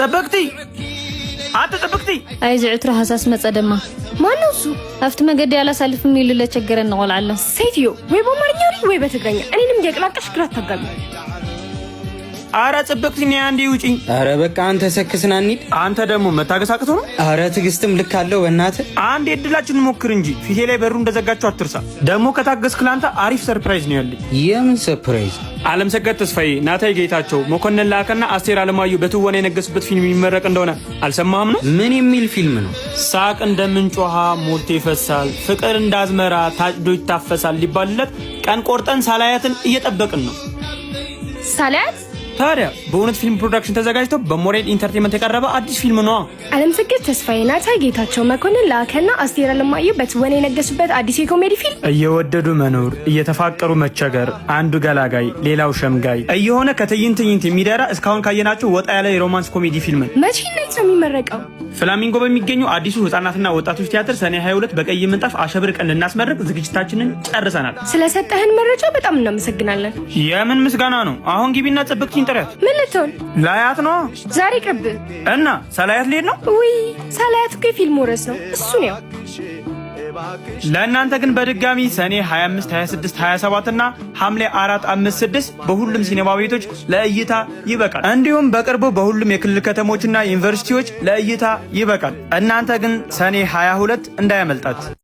ጽብቅቲ፣ አንተ ጽብቅቲ። አይ ዝዕትሮ ሃሳስ መጸ ድማ። ማነው እሱ? ኣብቲ መገዲ አላሳልፍም ኢሉ ለቸገረኒ ቆልዓ ኣሎ። ሴትዮ፣ ወይ በአማርኛ አውሪ ወይ በትግረኛ። እኔንም እያቀላቀልሽ ግራ አታጋቢ። አረ ጽብቅቲ፣ ነይ አንዴ ውጪኝ። አረ በቃ አንተ ሰክስና እንሂድ። አንተ ደግሞ መታገስ አቅቶ ነው። አረ ትዕግስትም ልክ አለው በእናትህ። አንድ እድላችንን ሞክር እንጂ ፊቴ ላይ በሩ እንደዘጋቸው አትርሳ። ደግሞ ከታገስክ ለአንተ አሪፍ surprise ነው ያለኝ። የምን surprise? ዓለም ሰገድ ተስፋዬ፣ ናታይ ጌታቸው፣ መኮንን ላከና አስቴር አለማየሁ በትወና የነገሱበት ፊልም የሚመረቅ እንደሆነ አልሰማህም ነው? ምን የሚል ፊልም ነው? ሳቅ እንደ ምንጭ ውሃ ሞልቶ ይፈሳል፣ ፍቅር እንደ አዝመራ ታጭዶ ይታፈሳል ሊባልለት ቀን ቆርጠን ሳላያትን እየጠበቅን ነው። ሳላያት? ታዲያ በእውነት ፊልም ፕሮዳክሽን ተዘጋጅቶ በሞሬል ኢንተርቴንመንት የቀረበ አዲስ ፊልም ነዋ። ዓለም ሰገድ ተስፋዬ፣ ናታይ ጌታቸው፣ መኮንን ላከና አስቴር አለማየሁ በትወና የነገሱበት አዲስ የኮሜዲ ፊልም። እየወደዱ መኖር፣ እየተፋቀሩ መቸገር፣ አንዱ ገላጋይ ሌላው ሸምጋይ እየሆነ ከትዕይንት ትዕይንት የሚደራ፣ እስካሁን ካየናቸው ወጣ ያለ የ romance comedy ፊልም ነው። መቼ እና የት ነው የሚመረቀው? ፍላሚንጎ በሚገኘው አዲሱ ህጻናትና ወጣቶች ቲያትር ሰኔ 22 በቀይ ምንጣፍ አሸብርቀን ልናስመርቅ ዝግጅታችንን ጨርሰናል። ስለሰጠህን መረጃ በጣም እናመሰግናለን። የምን ምስጋና ነው? አሁን ግቢና ጽብቅቲን ጥሪያት። ምን ልትሆን? ላያት ነው። ዛሬ ቅርብ። እና ሳላያት ልሄድ ነው። ውይ፣ ሳላያት እኮ የፊልሙ ርዕስ ነው። እሱን ያው። ለእናንተ ግን በድጋሚ ሰኔ 25፣ 26፣ 27 እና ሐምሌ 4፣ 5፣ 6 በሁሉም ሲኔማ ቤቶች ለእይታ ይበቃል። እንዲሁም በቅርቡ በሁሉም የክልል ከተሞችና ዩኒቨርሲቲዎች ለእይታ ይበቃል። እናንተ ግን ሰኔ 22 እንዳያመልጣችሁ።